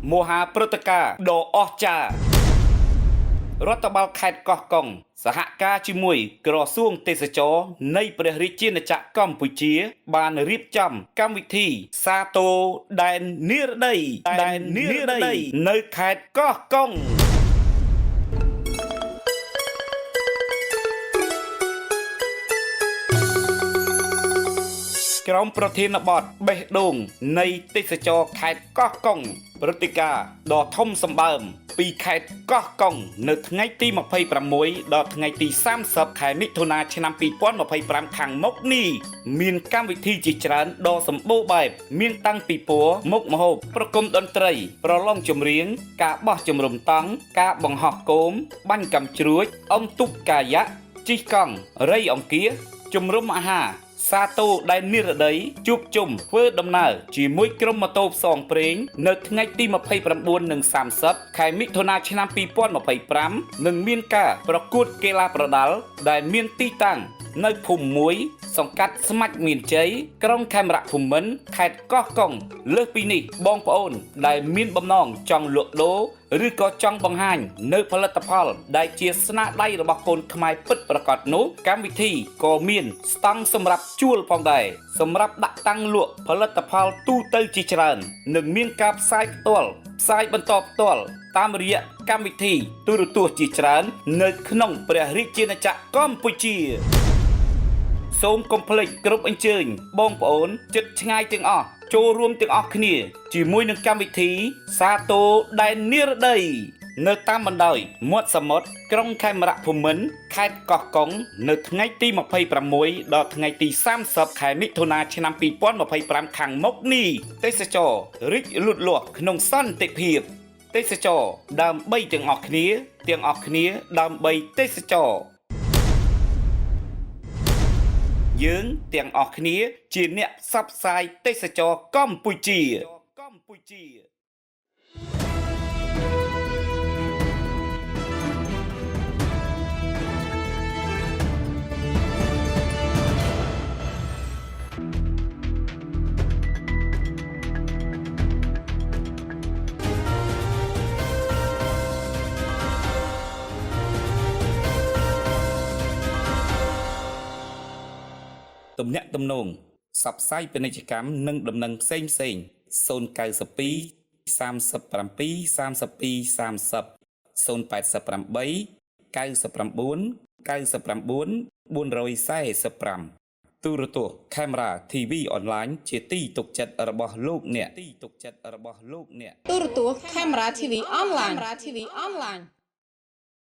មហាព្រឹត្តិការណ៍ដ៏អស្ចារ្យរដ្ឋបាលខេត្តកោះកុងសហការជាមួយក្រសួងទេសចរណ៍នៃព្រះរាជាណាចក្រកម្ពុជា បានរៀបចំកម្មវិធីសាទរដែននិរដីដែននិរដីនៅខេត្តកោះកុង ក្រោមប្រធានបទបេះដូងនៃទេសចរខេត្តកោះកុងព្រឹត្តិការណ៍ដ៏ធំសម្បើមពីខេត្តកោះកុងនៅថ្ងៃទី26ដល់ថ្ងៃទី30ខែមិថុនាឆ្នាំ2025ខាងមុខនេះមានកម្មវិធីជាច្រើនដ៏សម្បូរបែបមានតាំងពីពណ៌មុខម្ហូបប្រគំតន្ត្រី ប្រឡងចម្រៀង ការបោះជំរំតង់ការបង្ហោះគោមបាញ់កាំជ្រួចអុំទូកកាយ៉ាក់ជិះកង់រៃអង្គាសជំរំអាហារ សាទរដែលនិរដីជួបជុំធ្វើដំណើរជាមួយក្រុមម៉ូតូផ្សងព្រេងនៅថ្ងៃទី29និង30ខែមិថុនាឆ្នាំ2025នឹងមានការប្រកួតកីឡាប្រដាល់ដែលមានទីតាំងនៅភូមិមួយសង្កាត់ស្មាច់មានជ័យក្រុងខេមរៈភូមិន្ទខេត្តកោះកុងលើសពីនេះបងប្អូនដែលមានបំណងចង់លក់ដូរ ឬក៏ចង់បង្ហាញនៅផលិតផល ដែលជាស្នាដៃរបស់កូនខ្មែរពិតប្រាកដនោះកម្មវិធីក៏មានស្តង់សម្រាប់ជួលផងដែរសម្រាប់ដាក់តាំងលក់ផលិតផលទូទៅជាច្រើននិងមានការផ្សាយផ្ទាល់ផ្សាយបន្តផ្ទាល់តាមរយៈកម្មវិធីទូរទស្សន៍ជាច្រើន នៅក្នុងព្រះរាជាណាចក្រកម្ពុជា សូមកុំភ្លេចគ្រប់អញ្ជើញបងប្អូនចិត្តឆ្ងាយទាំងអស់ចូលរួមទាំងអស់គ្នា ជាមួយនឹងកម្មវិធី សាទរដែននិរដី នៅតាមបណ្ដោយមាត់សមុទ្រក្រុងខេមរៈភូមិន្ទខេត្តកោះកុងនៅថ្ងៃទី26ដល់ថ្ងៃទី30ខែមិថុនាឆ្នាំ2025ខាងមុខនេះទេសចររីកលូតលាស់ក្នុងសន្តិភាព ទេសចរដើម្បីទាំងអស់គ្នាទាំងអស់គ្នាដើម្បីទេសចរ យើងទាំងអស់គ្នាជាអ្នកផ្សព្វផ្សាយទេសចរកម្ពុជាកម្ពុជា ទំនាក់ទំនងផ្សព្វផ្សាយពាណិជ្ជកម្មនិងដំណឹងផ្សេងផ្សេង092 37 32 30 088 99 99 445ទូរទស្សន៍ Camera TV Online ជាទីទុកចិត្តរបស់លោកអ្នកទីទុកចិត្តរបស់លោកអ្នក ទូរទស្សន៍ Camera TV Online Camera TV Online។